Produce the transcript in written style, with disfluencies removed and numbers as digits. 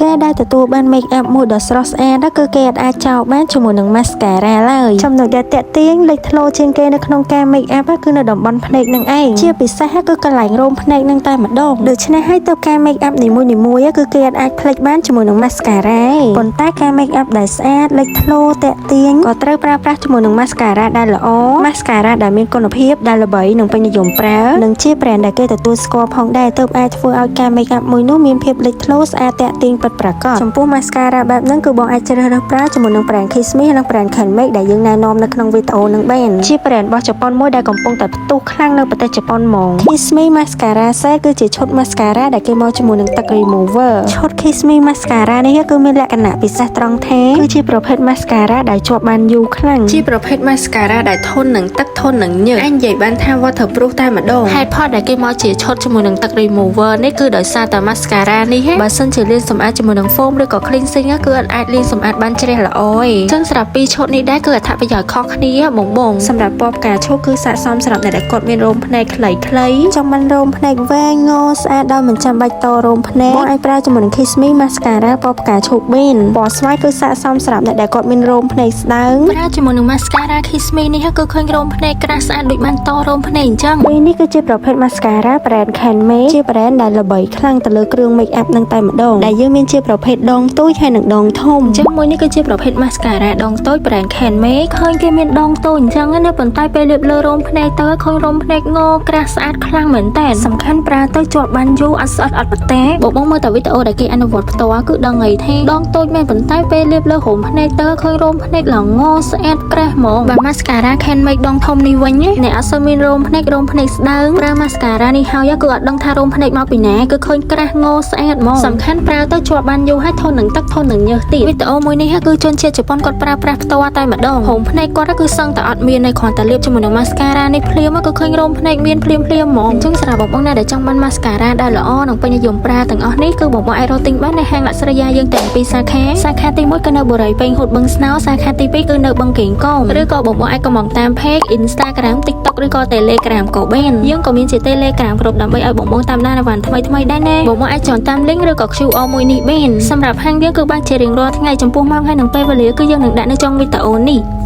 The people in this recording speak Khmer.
គេដែលទទួលបាន make up មួយដ៏ស្រស់ស្អាតនោះគឺគេអាចចោលបានជាមួយនឹង mascara ឡើយចំណុចដែលតាក់ទាញលេចធ្លោជាងគេនៅក្នុងការ make up គឺនៅតំបន់ភ្នែកនឹងឯងជាពិសេសគឺកន្លែងរោមភ្នែកនឹងតែម្ដងដូច្នេះហើយទៅការ make up នីមួយៗគឺគេអាចភ្លេចបានជាមួយនឹង mascara ទេប៉ុន្តែការ make up ដែលស្អាតលេចធ្លោតាក់ទាញក៏ត្រូវប្រើប្រាស់ជាមួយនឹង mascara ដែលល្អ mascara ដែលមានគុណភាពដែលល្បីនិងពេញនិយមប្រើនិងជា brand ដែលគេទទួលស្គាល់ផងដែរទើបអាចធ្វើឲ្យការ make up មួយនោះមានភាពលេចធ្លោស្អាតតាក់ទាញពិតប្រាកដចំពោះ mascara បែបហ្នឹងគឺបងអាចជ្រើសរើសប្រើជាមួយនឹង brand Kiss Me និង brand Canmake ដែលយើងណែនាំនៅក្នុងវីដេអូនឹងបានជា brand របស់ជប៉ុនមួយដែលកំពុងតែផ្ទុះខ្លាំងនៅប្រទេសជប៉ុនហ្មង Kiss Me Mascara Set គឺជាឈុត mascara ដែលគេមកជាមួយនឹងទឹក remover ឈុត Kiss Me Mascara នេះគឺមានលក្ខណៈពិសេសត្រង់ថាគឺជាប្រភេទ mascara ដែលជាប់បានយូរខ្លាំង ជាប្រភេទ mascara ដែលធន់នឹងទឹកធន់នឹងញើសអាចនិយាយបានថា waterproof តែម្ដងហេតុផលដែលគេមកជាឈុតជាមួយនឹងទឹក remover នេះគឺដោយសារតែ mascara នេះហ៎បើសិនជាលាងសម្អាតជាមួយនឹង foam ឬក៏ cleansing គឺអត់អាចលាងសម្អាតបានជ្រះល្អទេអញ្ចឹងសម្រាប់ពីរឈុតនេះដែរគឺអត្ថប្រយោជន៍ខុសគ្នាបងបង សម្រាប់ពណ៌ផ្កាឈូកគឺស័ក្តិសមសម្រាប់អ្នកដែលគាត់មានរោមភ្នែកខ្លីៗចង់បានរោមភ្នែកវែងងស្អាតដោយមិនចាំបាច់តរោមភ្នែកបងអាចប្រើជាមួយនឹង Kiss Me Mascara ពណ៌ផ្កាឈូកបានពណ៌ស្វាយគឺស័ក្តិសមសម្រាប់អ្នកដែលគាត់មានរោមភ្នែកស្ដើង ប្រើជាមួយនឹង mascara Kiss Me នេះគឺឃើញរោមភ្នែកក្រាស់ស្អាតដូចបានតរោមភ្នែកអញ្ចឹង ពេលនេះគឺជាប្រភេទ mascara brand Canmake ជា brand ដែលល្បីខ្លាំងទៅលើគ្រឿង make up នឹងតែម្ដងដែលយើងមានជាប្រភេទដងតូចហើយនិងដងធំ អញ្ចឹងមួយនេះគឺជាប្រភេទ mascara ដងតូច brand Canmake ឃើញគេមានដងតូចអញ្ចឹងណាប៉ុន្តែពេលលាបលើរោមភ្នែកទៅឃើញរោមភ្នែកងក្រាស់ស្អាតខ្លាំងមែនតើសំខាន់ប្រើទៅជាប់បានយូរអត់ស្អិតអត់បតាបងបងមើលតែវីដេអូដែលគេអនុវត្តផ្ទាល់គឺដឹងអីទេដងតូចមែនប៉ុន្តែពេលលាបលើរោមភ្នែកទៅឃើញរោមភ្នែកឡើងងស្អាតក្រាស់ហ្មងបាទ mascara Canmake ដងធំនេះវិញណាអ្នកអត់សូវមានរោមភ្នែករោមភ្នែកស្ដើងប្រើ mascara នេះហើយគឺអត់ដឹងថារោមភ្នែកមកពីណាគឺឃើញក្រាស់ងស្អាតហ្មងសំខាន់ប្រើទៅជាប់បានយូរហើយធន់នឹងទឹកធន់នឹងញើសទៀតវីដេអូមួយនេះគឺជនជាតិជប៉ុនគាត់ប្រើប្រាស់ផ្ទាល់តែម្ដងរោមភ្នែកគាត់គឺសឹងតែអត់មានទេគ្រាន់តែលាបជាមួយនឹង mascara នេះភ្លាមគឺឃើញរោមភ្នែកមានភ្លាមភ្លាមហ្មងអញ្ចឹងសម្រាប់បងប្អូនណាដែលចង់បាន mascara ដែលល្អនិងពេញនិយមប្រើទាំងអស់នេះគឺបងប្អូនអាចរកទិញបាននៅហាងលក្ខស្រីយាយើងទាំងពីរសាខាសាខាទី1គឺនៅបុរីពេញហ៊ូតបឹងស្នោសាខាទី2គឺនៅបឹងកេងកងឬក៏បងប្អូនអាចកម្មង់តាម page Instagram TikTok ឬក៏ Telegram ក៏បានយើងក៏មានជា Telegram គ្រប់ដើម្បីឲ្យបងប្អូនតាមដានអីវ៉ាន់ថ្មីថ្មីៗដែរណាបងប្អូនអាចចងតាម link ឬក៏ QR មួយនេះបានសម្រាប់ហាងយើងគឺបើកជារៀងរាល់ថ្ងៃចំពោះម៉ោងហើយនិងពេលវេលាគឺយើងនឹងដាក់នៅចុងវីដេអូនេះ។